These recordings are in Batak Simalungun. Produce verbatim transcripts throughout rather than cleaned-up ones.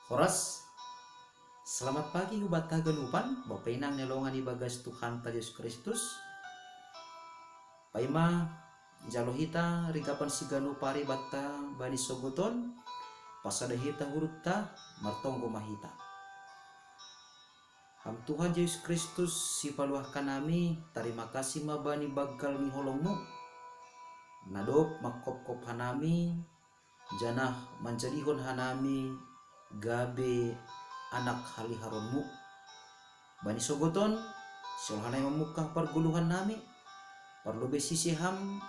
Horas. Selamat pagi hubata ganupan, bapenang nelongan ibagas Tuhanta Yesus Kristus. Paima jalo hita rigapan siganupa ari batta bani sogoton, pasada hita hurutta, martonggo mahita. Ham Tuhan Yesus Kristus sipaluahkan nami, tarima kasih ma bani banggal ni holongmu. Nadop mangkopkop hanami, janah manjadihon hanami gabe anak haliharonmu. Bani sogoton, sihol hanami mamungkah pargoluhan nami, parlobei siseham,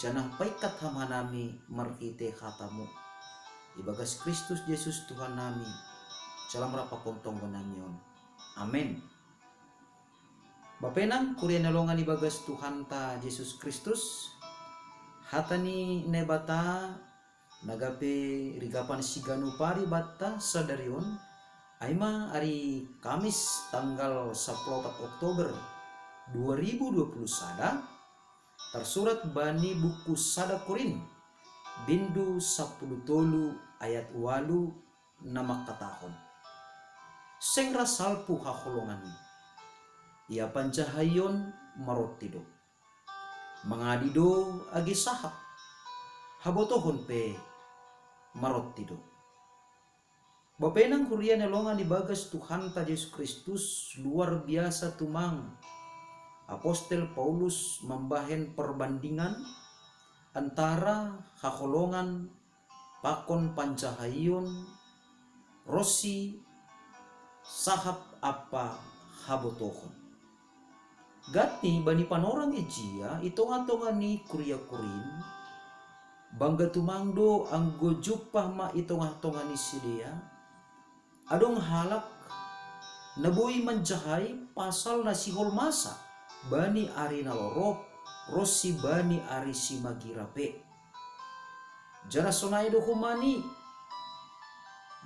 janah paingkat ham hanami marhitei hatamu. Ibagas Kristus Yesus Tuhan nami, jalam rapakontonggo nami on. Amen. Bapenang kuria nelongan ibagas Tuhanta Yesus Kristus, hata ni Naibata nagape rigapan siganupa ari batta sadari on, aima ari Kamis tanggal sapuluh opat Oktober dua ribu dua puluh sada, tarsurat bani buku sada Korin, bindu sapuluh tolu ayat walu na mangkatahon: Seng ra salpu haholongan i. Ia panjahaion maronti do. Mangadi do age sahap. Habotohon pe maronti do. Bapenang kuria nelongan ibagas Tuhanta Yesus Kristus, luar biasa tumang Apostel Paulus mambahen perbandingan antara haholongan pakon panjahaion ronsi sahap ampa habotohon. Gati bani panorang ijia i tongah-tongah ni kuria Korin, bangga tumang do anggo jumpah ma i tongah-tongah ni sidea adong halak na boi manjahai pasal na sihol masa bani ari na lorop ronsi bani ari simagira pe. Janah sonai do homa ni.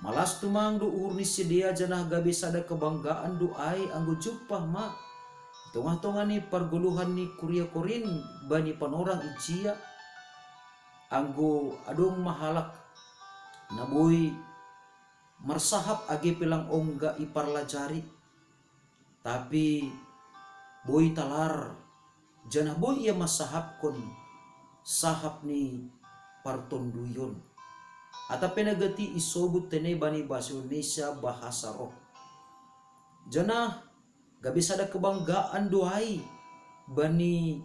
Malas tumang do uhur ni sidea, janah gabe sada kebanggaan do ai anggo jumpah ma i tongah-tongah ni pargoluhan ni kuria Korin bani panorang ijia, anggo adong ma halak na boi marsahap age pe lang ongga iparlajari, tapi boi talar, janah boi ia mansahapkon sahap ni partonduion. Atap pe na gati isobut tene bani bahasa Indonesia bahasa roh. Janah gabe sada kebanggaan do ai bani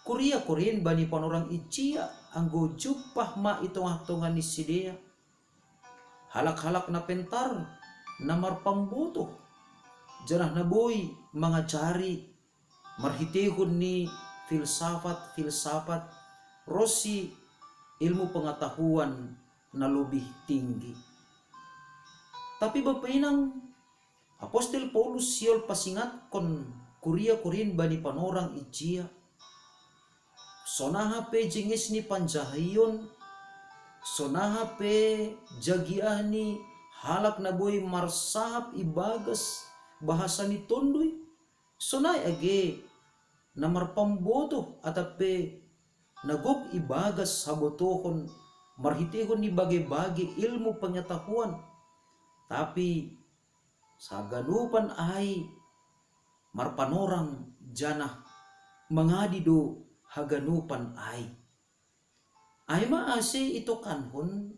kuria Korin bani panorang ijia, anggo jumpah ma i tongah-tongah ni sidea halak-halak na pentar, na marpambotoh, janah na boi mangajari marhiteihon ni filsafat-filsafat ronsi ilmu pengetahuan na lobih tinggi. Tapi bapenang, Apostel Paulus sihol pasingatkon kuria Korin bani panorang ijia, sonaha pe jenges ni panjahaion, sonaha pe jagiah ni halak na boi marsahap ibagas bahasa ni Tonduy, sonai age na marpambotoh atap pe na gok ibagas habotohon marhiteihon ni bage-bage ilmu pengetahuan, tapi haganupan ai marpanorang, janah mangadi do haganupan ai. Ai ma ase itokankon,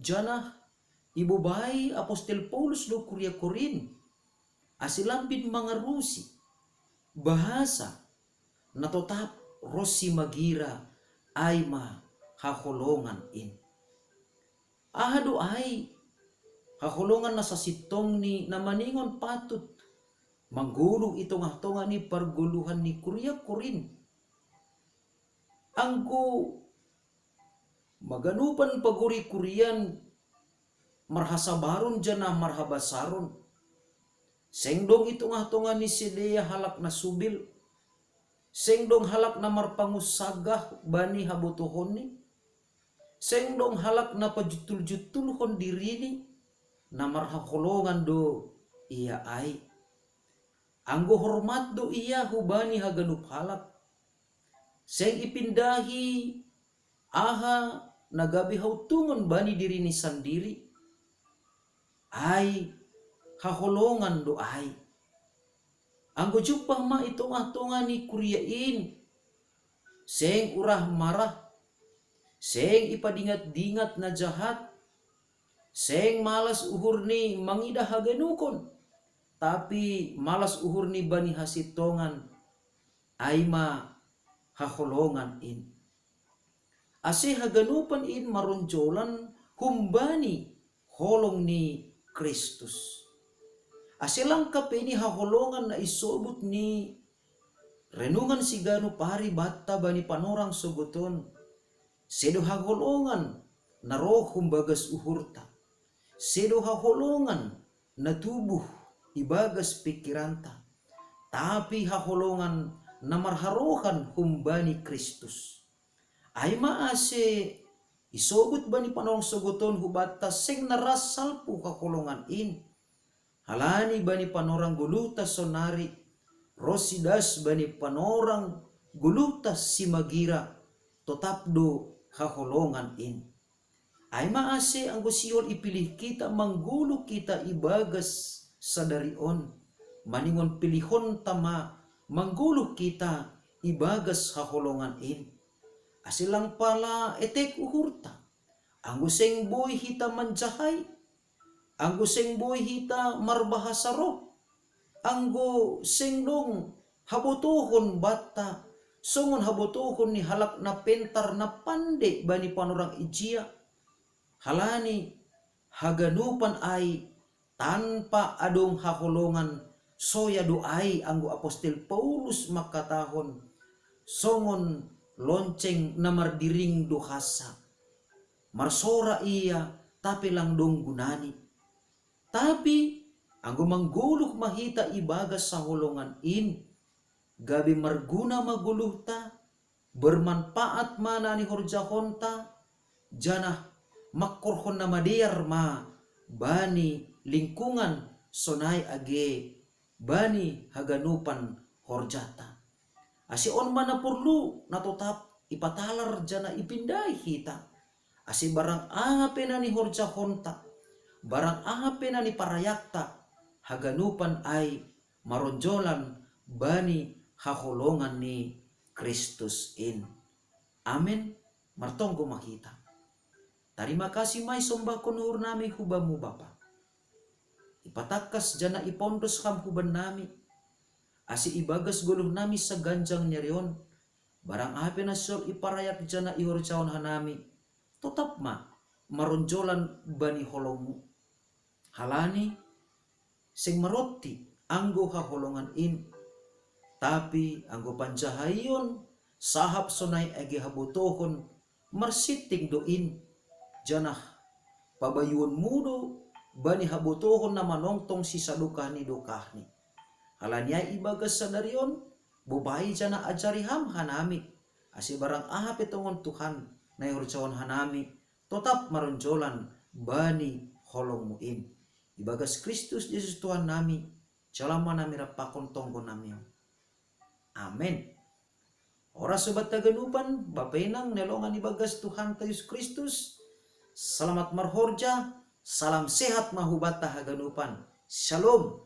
janah ibobai Apostel Paulus do kuria Korin, ase lambin mangarusi bahasa na totap ronsi magira, ai ma haholongan in. Aha do ai haholongan na sasintongni na maningon patut manggoluh i tongah-tongah ni pargoluhan ni kuria Korin? Anggo haganupan pagori kurian marhasabaron janah marhabasaron, seng dong i tongah-tongah ni sidea halak na subil, seng dong halak na marpangunsagah bani habotohonni, seng dong halak na pajuntul-juntulhon dirini, na marhaholongan do ia ai. Anggo hormat do ia hubani haganup halak, seng ipindahi aha na gabe hauntungon bani dirini sandiri. ai haholongan do ai. Anggo jumpah ma i tongah-tongah ni kuria in, seng urah marah, seng ipadingat-dingat na jahat, seng malas uhur ni mangidah haganupan, tapi malas uhur ni bani hasintongan, ai ma haholongan in. Ase haganupan in maronjolan humbani holong ni Kristus. Ase langkap ini haholongan na isobut ni renungan siganup ari banta bani panorang sogoton. Sedo haholongan na roh humbagas uhurta. Sedo haholongan na tubuh ibagas pikiranta. Tapi haholongan na marharohan humbani Kristus. Ai ma ase isobut bani panorang sogoton hubanta seng na ras salpu haholongan in. Halani bani panorang goluhta sonari, ronsi das bani panorang goluhta simagira, totap do haholongan in. Ai ma ase anggo sihol ipilih hita manggoluh hita ibagas sadari on, maningon pilihonta ma manggoluh hita ibagas haholongan in. Ase lang pala etek uhurta, anggo seng boi hita manjahai, anggo seng boi hita marbahasa roh, anggo seng dong habotohon banta, songon habotohon ni halak na pentar na pande bani panorang ijia. Halani haganupan ai tanpa adong haholongan, soya do ai anggo apostel Paulus mangkatahon, songon lonceng na mardiring do hansa. Marsora ia, tapi lang dong gunani. Tapi anggo manggoluh ma hita ibagas haholongan in, gabe marguna ma goluhta, bermanfaat ma na nihorjahonta, janah mangkorhon na madear ma bani lingkungan sonai age bani haganupan horjata. Ase on ma na porlu na totap ipatalar janah ipindai hita. Ase barang aha pe na nihorjahonta, barang aha pe na niparayakta, haganupan ai maronjolan bani haholongan ni Kristus in. Amen. Martonggo ma hita. Tarima kasih ma isombahkon uhur nami hu Bamu Bapa. Ipatangkas janah ipondos Ham hu bannami, ase ibagas goluh nami saganjang ni ari on, barang aha pe na sihol iparayak janah ihorjahon hanami, totap ma maronjolan bani holongMu. Halani seng maronti anggo haholongan in, tapi anggo panjahaion sahap sonai age habotohon marsinting do in, janah pabayuonMu do bani habotohon na manongtong sisadokah ni dokahni. Halani ai ibagas sadari on, bobai janah ajari Ham hanami, ase barang aha pe tongon Tuhan na ihorjahon hanami, totap maronjolan bani holongMu in. Ibagas Kristus Jesus Tuhan nami, jalo ma nami rap pakon tonggo nami on. Amen. Horas sobat haganupan, Bapa Inang na hinaholongan ibagas Tuhanta Jesus Kristus, selamat marhorja, salam sehat ma hubanta haganupan. Shalom.